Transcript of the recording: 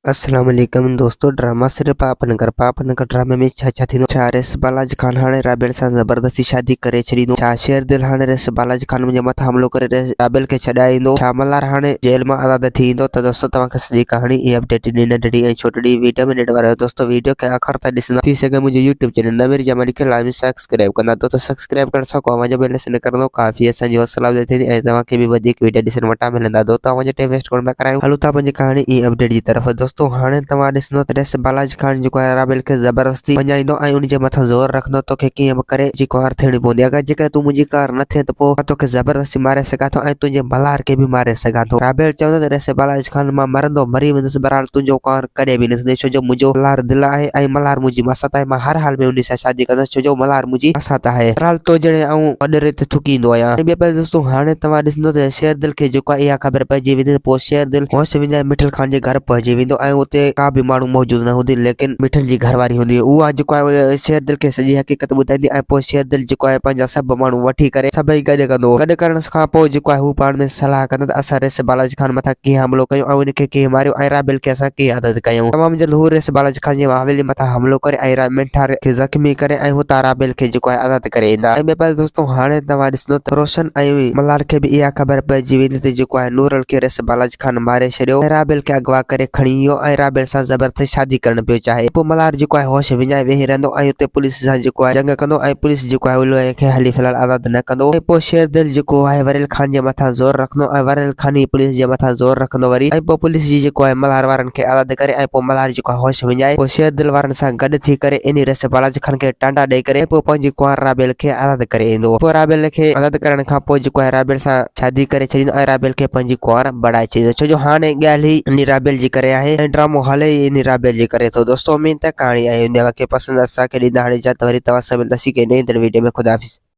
السلام عليڪم دوستو ڊراما صرف پاپ نگر پاپ نگر ڊرامي ۾ ڇا ڇا ٿيندو ڇا ريس بالاج خان هاڻي رابيل سان زبردستي شادي ڪري ڇڏيندو ڇا شير دل هاڻي ريس بالاج خان منهنجي مٿان حملو ڪري ريس رابيل کي ڇڏائيندو ڇا ملهار هاڻي جيل مان آزاد ٿي ايندو ته دوستو توهان کي سڄي ڪهاڻي ۽ اپڊيٽ ڏني ننڍڙي ۽ ڇوٽڙي ويڊيو ۾ ڏيڻ وارو آهيان دوستو ويڊيو کي آخر تائين ڏسندا ٿي سگهي منهنجو يوٽيوب چينل نوير جمالي کي لازمي سبسڪرائب ڪندا دوستو سبسڪرائب ڪرڻ سان ڪو اوهان جو بيلنس نه ڪرندو ڪافي اسان جي حوصلا افزائي ٿيندي ۽ توهان کي به وڌيڪ ويڊيو ڏسڻ وٽان ملندا دوستو اوهان جو ٽائيم ويسٽ ڪونه پيا ڪرايون هلون ٿا پنهنجي ڪهاڻي ۽ اپڊيٽ جي طرف دوستو هاڻي توهان ڏسندو ته ريس بالاجي خان جيڪو آهي رابيل کي زبردستي مڃائيندو ۽ ان جي مٿان زور رکندو توکي ڪيئن به ڪري منهنجي ڪنوار ٿيڻي پوندي اگر جيڪڏهن تون منهنجي ڪنوار نه ٿئين ته پوء مان توکي زبردستي ماري سگهان ٿو ۽ تنهنجي ملهار کي به ماري سگهان ٿو رابيل چوندو ته ريس بالاجي خان مان مرندو مري ويندس بهرحال تنهنجو ڪنوار ڪڏهن به نه ٿيندي ڇو جو منهنجو ملهار دل آهي ۽ ملهار منهنجي مسات آهي مان هر حال ۾ انهي سان شادي ڪندس ڇو جو ملهار منهنجي مسات آهي. بهرحال تو جهڙي آئون وڏيري تي ٿڪيندو آهيان. ۽ ٻئي پاسي دوستو هاڻي توهان ڏسندو ته شير دل کي جيڪو آهي اها خبر پئجي ويندي ته پوء شير دل هوش وڃائي مٺل خان جي گهر پهچي ويندو ۽ اتي ڪا به ماڻهو موجود نه هوندي ليڪن مٺل جي گهر واري هوندي اها جيڪو آهي شير دل کي سڄي حقيقت ٻڌائيندي ۽ پوء شير دل جيڪو آهي پنهنجا سڀ ماڻهو وٺي ڪري سڀئي گڏ ڪندو گڏ ڪرڻ کان پوء جيڪو آهي هو پاڻ ۾ صلاح ڪندا ته اسان ريس بالاجي خان مٿان ڪيئن حملو ڪيون ۽ ان کي ڪيئن ماريون ۽ رابيل کي اسان ڪيئن آزاد ڪيون. تمام جلد هو ريس بالاجي خان جي حويلي مٿان حملو ڪري ۽ منٺار کي زخمي ڪري ۽ هتان رابيل کي جيڪو آهي آزاد ڪري ايندا. ۽ ٻئي پاسي دوستو هاڻي توهان ڏسندو ته روشن ۽ ملهار کي به اها خبر پئجي ويندي ته جيڪو آهي نورل کي ريس بالاجي خان ماري ڇڏيو ۽ رابيل کي اغوا ڪري کڻي ويو ۽ رابيل سان زبردستي شادي ڪرڻ پيو چاهي. پوء ملهار جيڪو آهي هوش وڃائي ويهي رهندو ۽ اتي پوليس سان جيڪو آهي جنگ ڪندو ۽ پوليس جيڪو آهي اهو کي هلي في الحال آزاد نه ڪندو ۽ پوء شير دل جيڪو آهي وريل خان جي مٿان زور رکندو ۽ وريل خان ئي پوليس جي مٿان زور رکندو وري ۽ پوء پوليس جي جيڪو آهي ملهار وارن کي آزاد ڪري ۽ پوء ملهار جيڪو آهي هوش وڃائي پوء شير دل وارن سان گڏ ٿي ڪري انهي رس بالاجي خان کي ٽانڊا ڏئي ڪري ۽ پوء پنهنجي ڪنوار رابيل کي آزاد ڪري ايندو پوء رابيل کي آزاد ڪرڻ کان پوء جيڪو آهي رابيل سان شادي ڪري ڇڏيندو ۽ رابيل کي پنهنجي ڪنوار بڻائي ڇڏيندو ڇو جو هاڻي ڳالهه ئي انهي رابيل جي ڪري آهي ۽ ڊرامو هلي ئي انهي رابيل جي ڪري ٿو دوستو اميد ته ڪهاڻي ۽ اوهان کي پسند اسان کي ڏيندا هاڻي اجازت وري توهان سان ملنداسين ڪنهن نئين ايندڙ ويڊيو ۾ خدا حافظ.